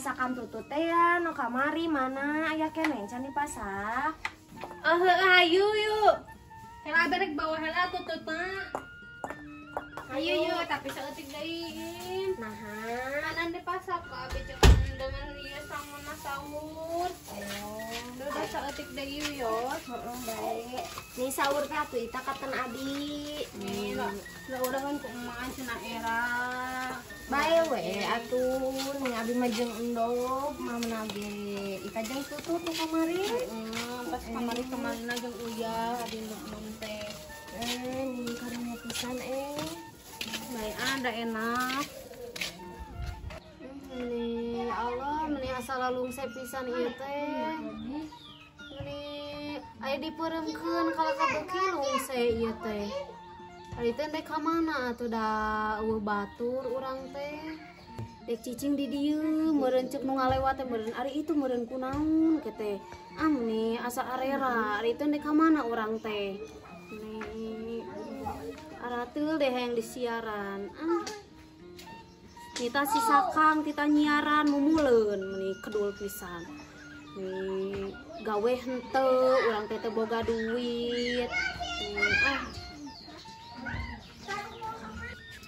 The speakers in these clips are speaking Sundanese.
Pasakan tutut teh ya nu kamari mana aya keneh can dipasak. Heuh hayu yuk. Heula berek bawa heula tututna. Ayo yuk tapi saeutik deui. Naha, kanan dipasak ku abi jeung dengan ieu sanguna sahur. Oh, udah saeutik deui yo. Heeh, bae. Nih sahur teh atuh ita katen abi. Nih lah urang kan ku emak cenah era. Bae we atuh nih abi mah jeung endog mamna ge. Ita jeung tutut nu kamari. Heeh, pas kamari kemarina jeung uya abi nu teh. Nih karunya pisan Bae ada enak. Nih Allah meni asa lalungse pisan ieu teh. Meni aya dipeuremkeun kalau kabeuki lungse ieu teh. Ari teh ndek ka mana atuh da eueuh batur urang teh. Dek cicing di dieu meureun ceuk nu ngalewat teh meureun ari itu meureun kunaon ke teh. Ah meni asa arera ari teh ndek ka mana urang teh. Nih arateul deh hayang disiaran. Ah. Nita si sakang tita nyiaran mumuleun meni kedul pisan. Nih gawe henteu urang teh teu boga duit. Ah.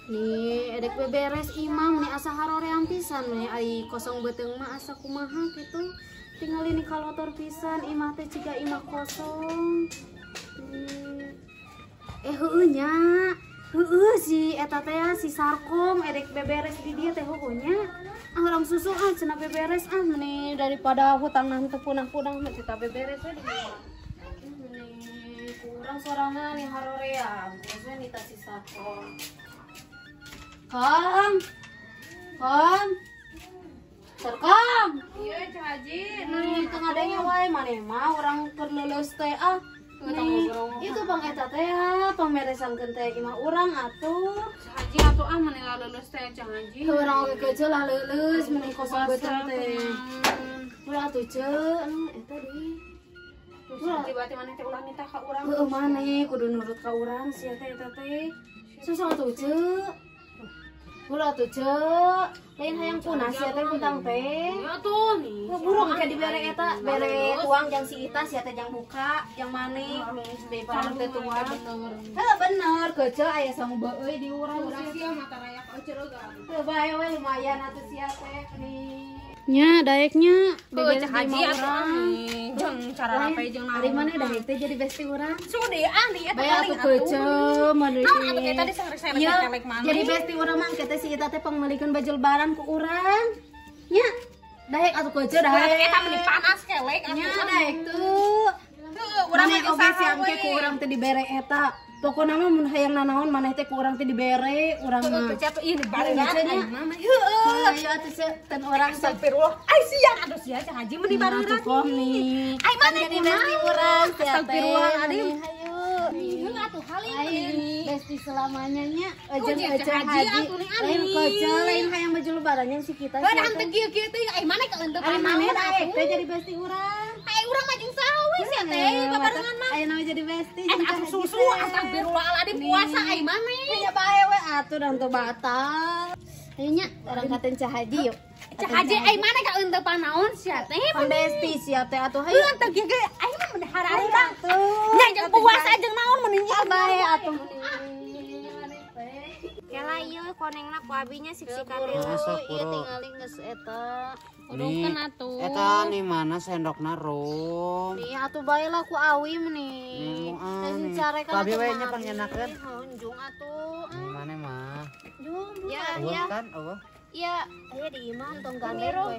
Nih edek beberes imam nih asa haroream pisan nih ai kosong beuteung mah asa kumaha kitu. Tingali ni kalotor pisan imah teh ciga imah kosong. Heueuh nya. Heueuh si eta teh si Sarkom edek beberes di dieu teh heueuh nya. Ah urang susu ah cenah beberes ah meni daripada hutangna teu punah-punah mah cita beberes we di dieu. Meni kurang sorangan nih haroream, geus we nita si Sarkom. Kom. Kom. Sarkom. Ieu Ceu Haji, nih teu ngadenge wae maneh mah urang keur leuleus teh ah. Nih, itu bang eta teh pameresankeun teh imah urang atuh. Ceu Haji atuh ah meni leuleus teh Ceu Haji. Heuh urang oge keuceul lah leuleus meni kosong beuteung teh. Ulah atuh ceu, eta deui. Ulah berarti maneh teh ulah nitah ka urang. Heueuh maneh kudu nurut ka urang sia teh eta teh. Susah atuh ceu. Ulah atuh ceu, lain hayang punah sia teh hutang teh. Ya tuh nih. Burung ke dibere eta, bere tuang jang si Ita sia teh jang buka, jang maneh. Daripada teh tuang. Heuh bener, keuceul aya sangu beueuy di urang sia mata raya ka euceureugan. Heuh bae we lumayan atuh sia teh nih. Nya daeknya beberes di imah urang. Jeung cara rapi jeung naon. Ari maneh daek teh jadi bestie urang. Sudi ah nih eta paling atuh keuceul mah naon atuh eta disarek-sarek maneh. Jadi bestie urang mah engke teh si Ita teh pangmeulikeun baju lebaran ku urang. Nya daek atuh keuceul daek. Eta meni panas kelek atuh. Nya daek tuh. Heuh urang mah oge sia engke ku urang teh dibere eta. Pokona mah mun hayang nanaon maneh teh ku urang teh dibere urang mah. Heueuh atuh ieu dibarengan mah. Heueuh. Ayo atuh ten urang astagfirullah. Ai sia atuh sia Ceu Haji meni barengan. Atuh nih. Ai maneh jadi bestie urang sia teh. Astagfirullahaladzim. Hayu. Heueuh atuh haling. Bestie selamanya nya jeung Ceu Haji. Lain keuceul lain hayang baju lebaran yang si kita. Heuh henteu kieu-kieu teh ai maneh ka henteu Ari maneh daek teh jadi bestie urang. Ai urang mah jeung saha we sia teh babarengan mah. Ayeuna mah jadi bestie. Atuh susu astagfirullahaladzim puasa ai maneh. Ya bae we atuh dan teu batal. Ayo nya urang katen Ceu Haji yuk. Ceu Haji ai maneh ka henteu panaon sia teh. Pambesti sia teh atuh hayu. Heuh teu kieu ge ai mah mun hararurang. Nya jeung puasa jeung naon mun nya bae atuh. Kela ieu konengna ku abinya sik-sikan deui. Ieu tingali geus eta. Urungkeun atuh. Eta nih mana sendokna rum. Nih atuh bae lah ku awi nih. Langsung carekan atuh. Abi we nya pangenakeun. Hunjung atuh. Mana mah? Jung. Ya, ya. Kan eueuh. Iya, aya di imah tong gandeng we.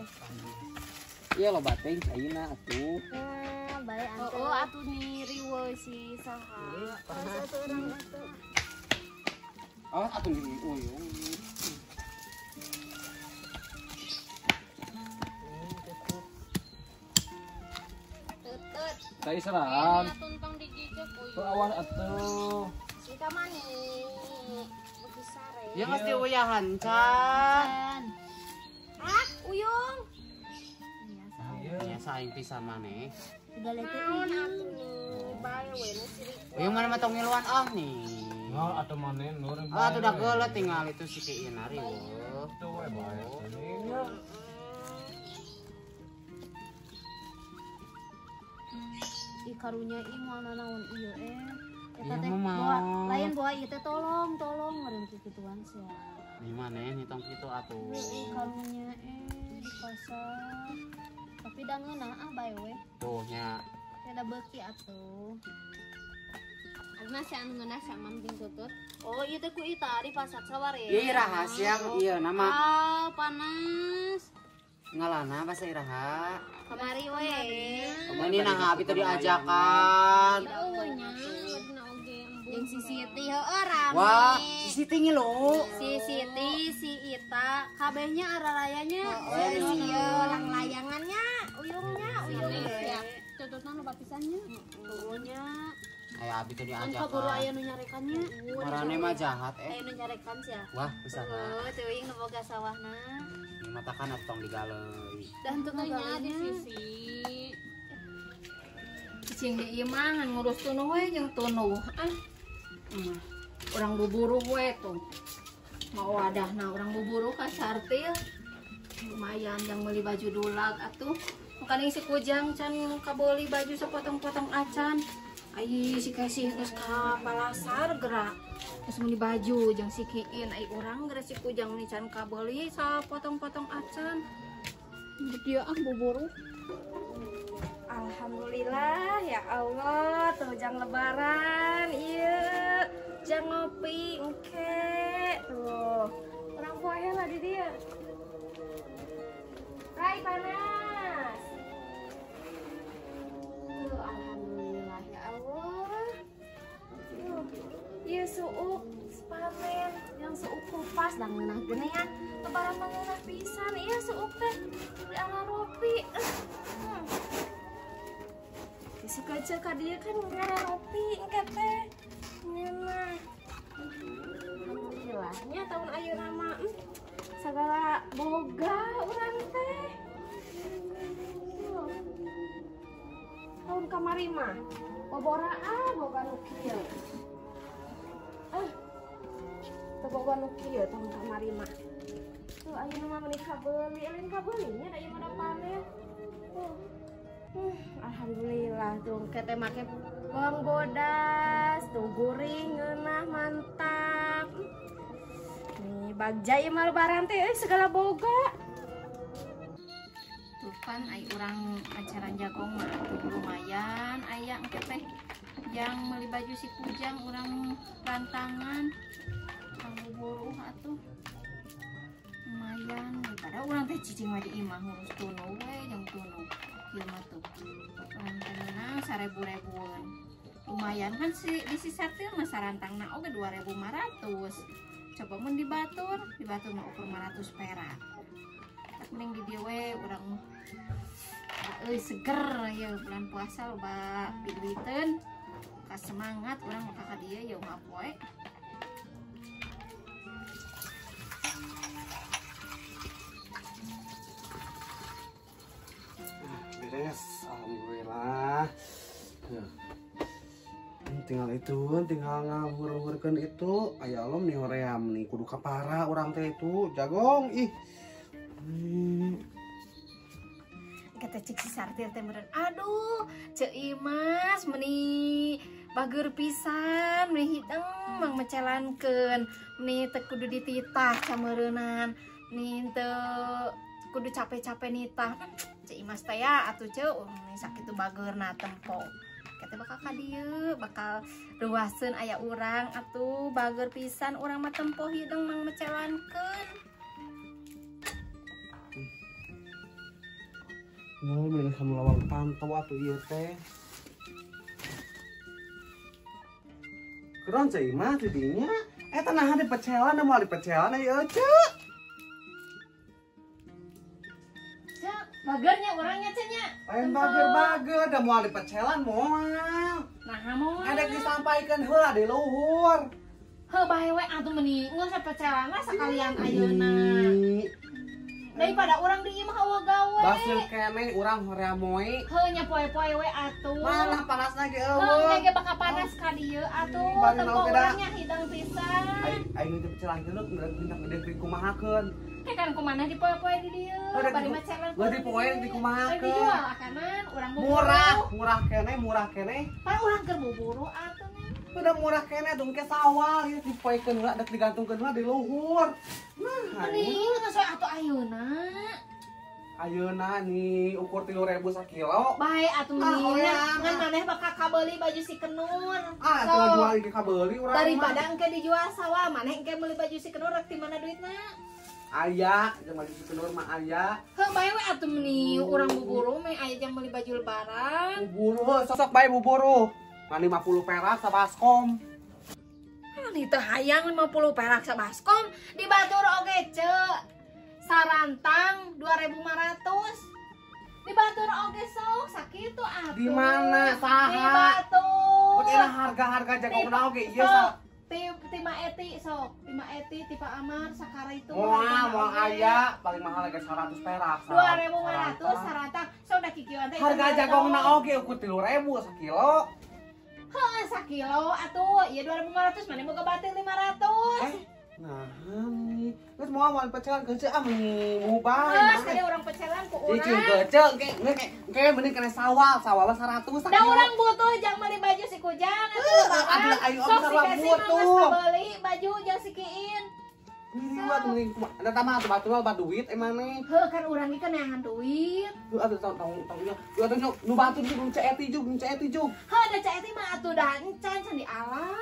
Iya loba teuing caina atuh. Nah, bae atuh. Oh, atuh nih riweuh si saha. Atuh urang atuh. Awas atuh nih uyung. Tadi salam. Tuh awas atuh. Sika mani. Beuki sare. Ya mesti uyahan can. Ah, uyung. Ya saing pisan maneh. Naon atuh nih, bae we nu sirik. Uyung mana mah tong ngiluan ah nih. Nah, atuh maneh nur. Ah, atuh da geuleuh tinggal itu si Kiin ari weuh. Tuh we bae. Ih karunya ih moal nanaon ieu Eta teh bawa lain bawa ieu teh tolong tolong meureun kikituan sia. Di mana nih tong kitu atuh. Heeh karunya di pasar. Tapi da ngeunah ah bae we. Tuh nya. Rada beuki atuh. Adna si anu ngeunah sama jeung tutut. Oh ieu teh ku Ita di pasar saware. Ieu rahasia ieu nama. Ah panas. Ngalana bahasa iraha. Kamari we. Ini nah abi teh diajakan. Eueuh nya wadna oge embung. Jeung si Siti heueuh rame. Wah, si Siti ngilu. Si Siti, si Ita, kabehnya ararayanya. Oh, si ieu lang-layangannya, uyungnya, uyung. Tututna loba pisannya. Tuh nya. Aya abi teh Kan kaburu diajakan. aya nu nyarekannya. Marane mah jahat Aya nu nyarekan sia. Wah, usaha. Heuh, teuing nu boga sawahna. Matakan atuh tong digaleuy. Dan teu Nya di ngagaleuna. sisi. Cicing di ieu mah ngan ngurus tunuh we jeung tunuh ah. Urang buburu we tuh. Mau wadahna urang buburu ka Sartil. Lumayan yang beli baju dulag atuh. Makaning si Kujang can kabeli baju sepotong-potong acan. Ai si Kasih geus ka palasar gerak. Geus meuli baju jeung si Kiin ai urang geura si Kujang meuni can kabeli sapotong-potong acan. Dia ah buburu. Alhamdulillah ya Allah tuh jang lebaran ieu jang ngopi engke tuh urang poe lah di dia. Rai panas. Tuh alhamdulillah ya Allah. Tuh ieu suuk panen yang suuk kupas dan ngeunah geuningan lebaran mah ngeunah pisan ieu suuk teh di araropi. Suka aja ka dieu kan ngararopi engke teh. Ngeunah. Alhamdulillah nya tahun ayeuna mah sagala boga urang teh. Tuh. Tahun kamari mah boboraan boga nu kieu. Ah. Teu boga nu kieu tahun kamari mah. Tuh ayeuna mah meuni kabeuli, lain kabeuli nya da ieu mah da panen. Tuh. Alhamdulillah tuh kete make bawang bodas tuh gurih ngeunah mantap. Nih bagja ieu mah lebaran teh segala boga. Tuh kan ai urang acara jagong mah atuh lumayan aya engke teh yang meuli baju si Kujang urang rantangan urang buburuh atuh. Lumayan daripada urang teh cicing mah di imah ngurus tunuh we jeung tunuh. Ieu mah tuh urang teh meunang 1000-ribuan. Lumayan kan si di si Sartil mah sarantangna oge 2500. Coba mun di batur mah ukur 500 perak. Tak mending di dieu we urang euy seger ya bulan puasa loba piduiteun. Ka semangat urang mah ka dieu ya mah poe. Beres, alhamdulillah. Tinggal itu, tinggal ngahur-hurkeun itu. Aya Allah nih hoream nih, kudu kapara urang teh itu, jagong ih. Kata cik si Sartil teh meureun, aduh, Ceu Imas meuni bager pisan, meuni hideng mang mecelankeun, meuni teu kudu dititah cameureunan, meuni teu kudu capek-capek nitah. Ceu Imas teh ya atuh ceu sakitu bageurna tempo. Kata bakal ka dieu, bakal ruaseun aya urang atuh bager pisan urang mah tempo hideng mang mecelankeun. Nah, mending kamu lawang pantau atuh ieu teh. Keron Ceu Imas di dinya. Eta naha dipecelan moal dipecelan ieu ceu. Ceu, bagernya urangnya ceu nya. Lain bager-bager da moal dipecelan moal. Naha moal. Edek disampaikeun heula di luhur. Heuh bae we atuh meuni geus sapecelan lah sakalian ayeuna. Daripada urang di imah eueuh gawe. Baseuh keneh urang hoream moe. Heuh nya poe-poe we atuh. Mana panasna ge eueuh. Heuh ge bakal panas ka dieu atuh. Tempo urang nya hidang pisan. Aing teh pecelan jelek minta gede kumahakeun. Teh kan kumaneh di poe-poe di dieu. Bari mah celan. Di poe di kumahakeun. Dijual akanan urang buburu. Murah keneh. Pan urang keur buburu atuh. Udah murah keneh dong ke sawah ieu dipoekeun heula dek digantungkeun heula di luhur. Nah, mending geus we atuh ayeuna. Ayeuna nih ukur 3.000 sakilo. Bae atuh mending ngan maneh bakal kabeuli baju si Kenur. Ah, atuh jual ge kabeuli urang. Daripada engke dijual sawah, maneh engke meuli baju si Kenur rek ti mana duitna? Aya, jeung baju si Kenur mah aya. Heuh bae we atuh meni urang buburu meh aya jang meuli baju lebaran. Buburu, sok bae buburu. Ngan 50 perak sabaskom. Mani teu hayang 50 perak sabaskom di batur oge ceu. Sarantang 2.500. Di batur oge sok sakitu atuh. Di mana saha? Di batur. Oke harga-harga jagongna oge ieu sa. Ti Ma Eti sok, ti Ma Eti, ti Pak Amar sakara itu. Moal aya paling mahal lagi 100 perak. 2.500 sarantang. Sok da kikieuan teh. Harga jagongna oge ukur 3.000 sakilo. Heuh sakilo atuh ieu 2.500 maneh boga batir 500. Nah, nih. Geus moal moal pecelan keuceu ah meni mubah. Geus kade urang pecelan ku urang. Cicing keuceu engke mending kena sawal, sawal 100 sakilo. Da urang butuh jang meuli baju si Kujang atuh. Aduh ayo sok si Kesi mah geus kabeuli baju jang si Kiin. Mending mending kumaha da mah atuh batur loba duit emang nih. Heuh kan urang ge kan neangan duit. Heuh atuh tong tong nya. Heuh atuh nu batur jeung Ceu Eti jug, Ceu Eti jug. Heuh da Ceu Eti mah atuh da encan can diala.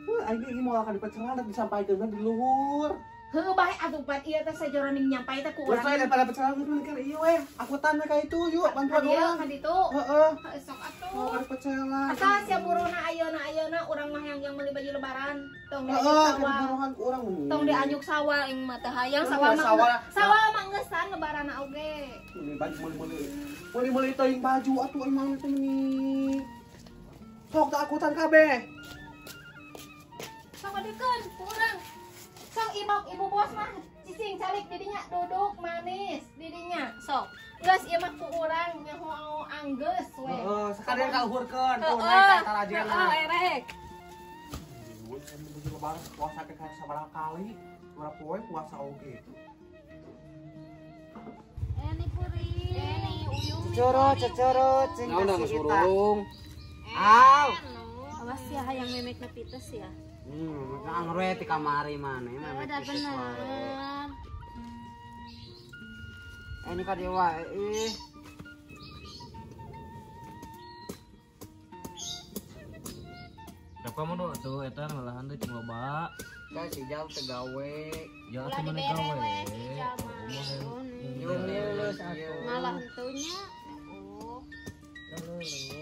Heuh aing ge moal ka dipecelan rek disampaikeun di luhur. Heuh bae atuh pan ieu teh sajoroning nyampai teh ku urang. Geus daripada pecelan geus mending kan ieu weh. Akutan we ka itu yuk bantuan urang. Ka ditu. Heeh. Sok atuh. Moal ka dipecelan. Asa sia buruhna ayeuna urang mah yang meuli baju lebaran. Tong dianjuk sawah. Ku urang. Tong dianjuk sawah ing mah teh hayang sawah mah. Sawah mah ngeusan lebaranna oge. Meuli baju meuli teuing baju atuh emang teh meni. Sok teh akutan kabeh. Sok adikeun ku urang. Sok ibu bos mah cicing calik didinya duduk manis didinya sok. Geus ieu mah ku urang nyaho anggeus we. Heeh, sakalian kaluhurkeun tuh naik ka eta rajena. Heeh, erek. Baju lebaran puasa ke sabaraha kali, urang poe puasa oge. Ini puri. Ini uyung. Cecoro cing kasih kita. Au. Awas ya hayang memekna pites ya. Anggur we ti kamari maneh memek pites wae. Ini ka dieu wae ih. Da kamu tuh eta ngalahan teh cing loba. Da si jauh teu gawe. Ya atuh maneh gawe. Yung lulus atuh. Malah henteu nya. Oh. Lulus.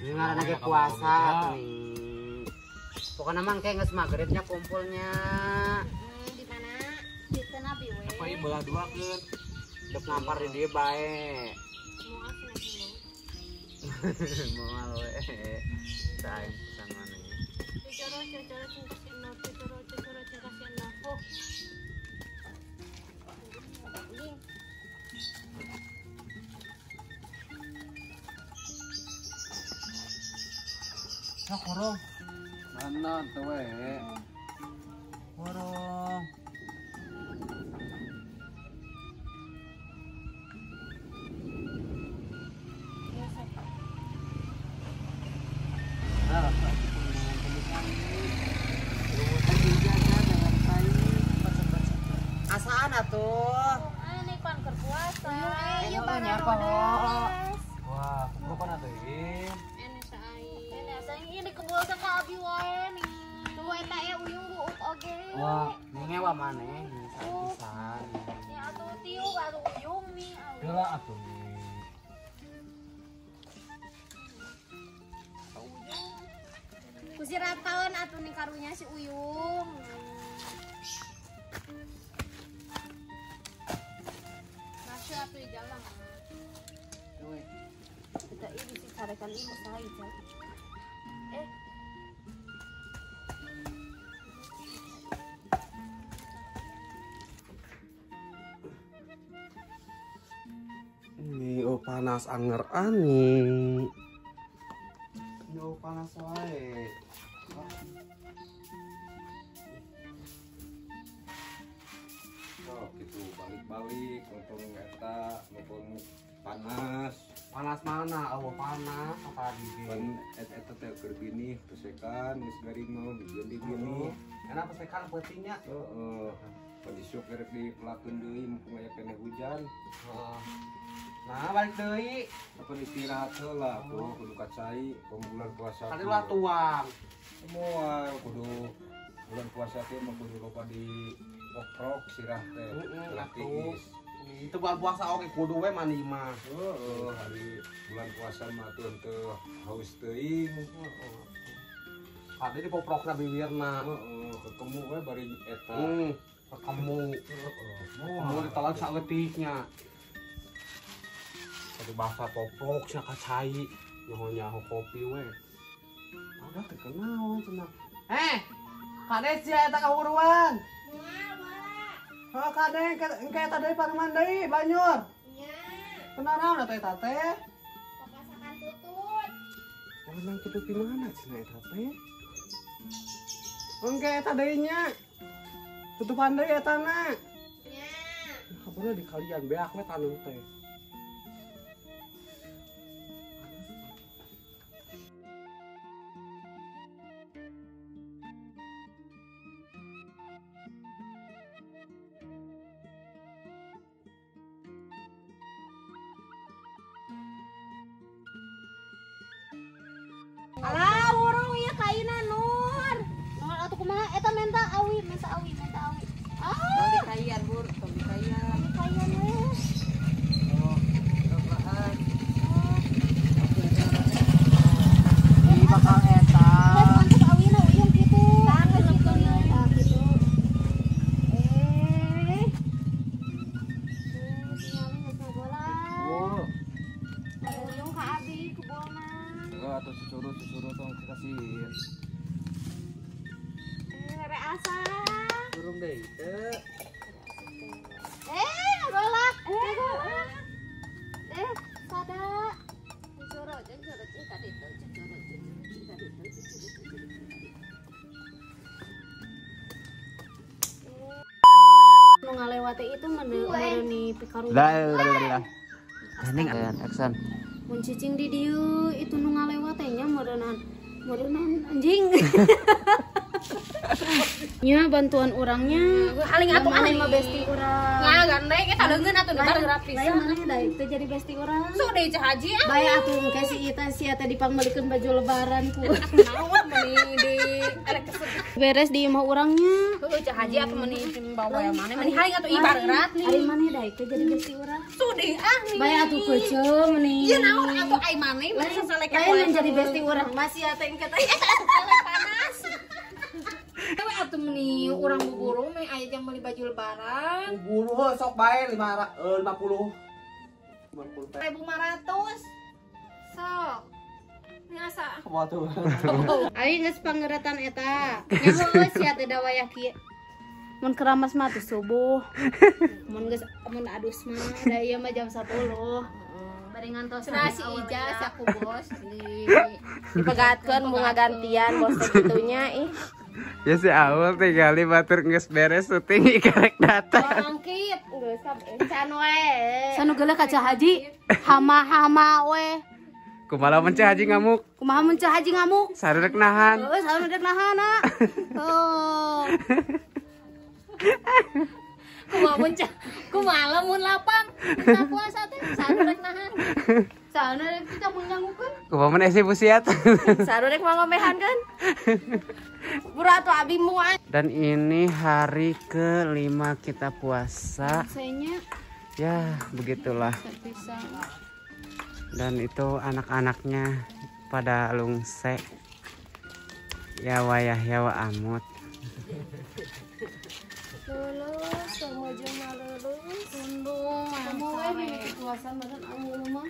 Ini ngaranna ge puasa atuh nih. Pokoknya mah engke geus magribnya kumpulnya. Di mana? Di teu nabi we. Apa ieu belah dua keun? Dek ngampar di dieu bae. Moal cenah Moal we. Saing pisan maneh. Cocoro cocoro cing kasih eno, cocoro cocoro cing kasih eno. Oh. Sok urang. Mana tuh we? Urang. Asaan atuh. Ini pan keur puasa. Ieu barodes. Wah, kumaha atuh ieu? Ini saai. Ini saai ini kebul teh ka abi wae nih. Tuh eta e uyung buuk oge. Wah, ngewa maneh pisan. Ya atuh tiuk atuh uyung nih. Heula atuh. Kusir tahun atuh nih karunya si uyung. Masih atuh di jalan. Kita ini sih carekan ini usaha itu. Panas anger ani. Yo panas wae. Oh, gitu balik-balik untung eta mumpung panas. Panas mana? Awa panas apa di pan eta teh keur bini pesekan geus garing mah jadi bini. Enak pesekan peutingnya. Heeh. Pan isuk rek dipelakeun deui mumpung aya keneh hujan. Heeh. Nah, balik deui. Apa istirahat heula tuh kudu kacai bulan puasa. Tadi ulah tuang. Semua kudu bulan puasa teh mah kudu loba di pokrok sirah teh. Tiis. Itu bulan puasa oke kudu we mandi mah. Heeh, hari bulan puasa mah teu teu haus teuing. Heeh. Kade di poprokna bibirna. Heeh, ketemu we bari eta. Ketemu. Heeh. Mau ditelan saeutiknya. Satu bahasa poprok sia ka cai, nyaho-nyaho kopi we. Udah terkenal cenah. Eh, kade sia eta kahuruan. Oh, kade, engke eta deui pareman deui, banyur. Nya. Kunaon atuh eta teh? Papasakan tutut. Menang tutut di mana cenah eta teh? Engke eta deui nya. Tutupan deui eta na. Nya. Kabarna di kalian beak we taneuh teh. Alah, urung ieu kaina Nur. Nur atuh kumaha eta menta awi, menta awi, menta awi. Ah, tong dikaian, Bur, tong dikaian. Dikaian we. Oh, cobahan. Di bakal eta. Geus mantep awina uyung kitu. Tah kitu Tah kitu. Eh. Tinggalin geus ngagola. Oh. Uyung ka abi ku bolna. Atau susu tong kasih. Rere asa. Burung deui teu. Ngagolak. Sada. Coro, coro, cing ka ditu, coro, cing ka ditu, coro. Nu ngalewat itu meuni pikaru. Lah. Hening action. Mun cicing di dieu itu nu ngalewat teh nya meureunaan anjing. Nya bantuan urangnya haling atuh maneh mah besti urang. Nya gandeng eta leungeun atuh bareng pisan. Lain maneh da teu jadi besti urang. Sok deui Cah Haji ah. Bae atuh engke si eta sia teh dipangmeulikeun baju lebaran ku. Naon meuni di beres di imah urangnya. Heuh Cah Haji atuh meuni bawa maneh meuni haling atuh ieu barerat nih. Ari maneh da teu jadi besti urang. Sok deui ah nih. Bae atuh keuceum meuni. Ieu naon atuh ai maneh meuni sasaleka. Lain jadi besti urang masih sia teh engke teh panas. Tapi atuh meuni urang buburu meh aya jang meuli baju lebaran. Buburu heuh sok bae 50. 50 1500. Sok. Asa. Kumaha tuh? Aing geus pangeretan eta. Nya heueuh sia teh da wayah kieu. Mun keramas mah tuh subuh. Mun geus mun adus mah da ieu mah jam 10. Bari ngantos si Ija saku bos di dipegatkeun bunga gantian bos teh kitunya ih. Ya si Aul tinggali batur geus beres syuting ikarek datang. Bangkit geus encan we. Sanu geuleuh ka Cah Haji hama-hama we. Kumaha mun Cah Haji ngamuk? Kumaha mun Cah Haji ngamuk? Sarurek nahan. Heuh, sarurek nahan. Oh. Kumaha mun Cah? Kumaha mun lapang? Kita puasa teh sarurek nahan. Sarurek kita mun ngangukeun. Kumaha mun esi busiat? Sarurek mah ngomehan kan? Buru atuh abi muan. Dan ini hari kelima kita puasa. Rasanya ya begitulah. Dan itu anak-anaknya pada lungse. Ya wayah ya wa amut. Lulus, semua jema lulus. Tundung, kamu we mimiti puasa meureun amu mah.